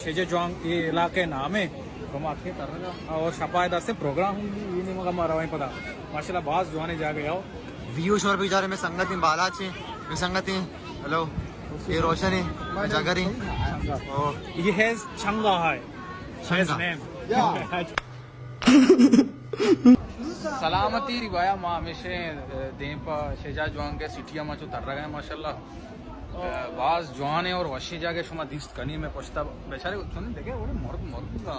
شیجا جوانگ اے علاقہ ءِ نام اِنت۔ تو ما اتکیں ترگ ءَ اور شپ ءَ داستے پروگرام ہم بی، اے نیمگ ءَ ما رویں پدا۔ ماشاءاللہ باز جوانیں جاگہ اے۔ ویو شمارا پیش داریں، مئے سنگتیں بالاچ اِنت، مئے سنگتیں، ہیلو، اے روشن اِنت، مئے جاگہ اِنت۔ او۔ یہ ہے چنگا ہے۔ چنگا۔ His name۔ سلامتی ری بایا، ما ہمیشہ دیم پہ شیجا جوانگ ءِ سٹی ءَ ما چو ترگ ءَ ایں ماشاءاللہ۔ باز جوانیں اور وشیں جاگہ شما دیست کنی، مئے پشتا بیچارے چونیں دگہ وڑے مرگ، مرگ۔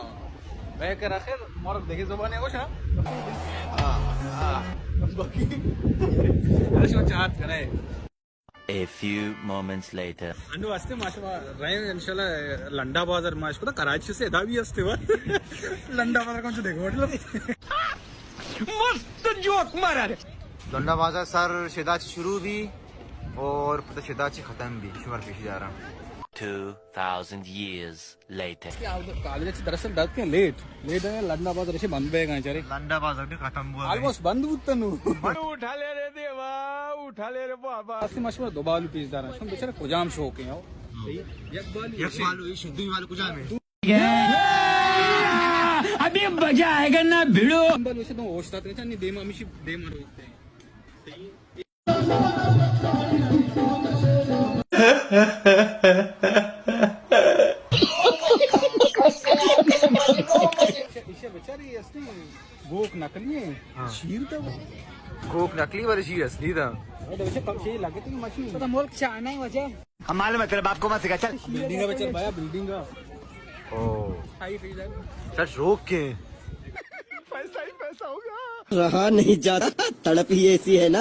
مئے کرا خیر مرگ دگہ زبانے گوشا۔ آ، آ، باقی۔ ارے شما چاہت کنے۔ A few moments later۔ انو ہستے ما شما رئیں انشاءاللہ لنڈا بازار، ما اشکتا کراچی سے ادا بھی ہستے وا۔ لنڈا بازار کون چو دیکھو مطلب۔ مست جوک مارا رے۔ لنڈا بازار سر شیدا چی شروع بی اور پتہ شیدا چی ختم بی، شمارا پیش داراں۔ Two thousand years later۔ کہ آ کالج چی دراصل دات کے لیٹ، لیٹ ہے، لنڈا بازار ایسے بند بے گئے چارے۔ لنڈا بازار بھی ختم ہوا ہے۔ آلموسٹ بند بوتا نو۔ اٹھا لے رے دیوا، اٹھا لے رے بابا۔ استی مشورہ دو بالو پیش داراں، شما بیچارے کجام شوق ہیں، ہو؟ یک بالو، یک بالو، یہ شدی والو کجام ہے؟ ابھی مزہ آئے گا نا بھیڑو۔ بالو سے تو ہوش تھا، نہیں دیما ہمیشہ دیما روتے ہیں۔ ایشی بیچاری اصلی گوک نقلی ہیں۔ ہاں۔ شیر تو۔ گوک نقلی والے شیر اصلی تھا۔ ملک چاہنا ہے وجہ۔ ہم معلوم ہے، تیرے باپ کو مت سکھا، چل۔ بلڈنگ ہے بیچار بھایا، بلڈنگ ہے۔ او۔ سر شوق کے؟ پیسہ ہی پیسہ ہوگا۔ رہا نہیں جاتا، تڑپ ہی ایسی ہے نا۔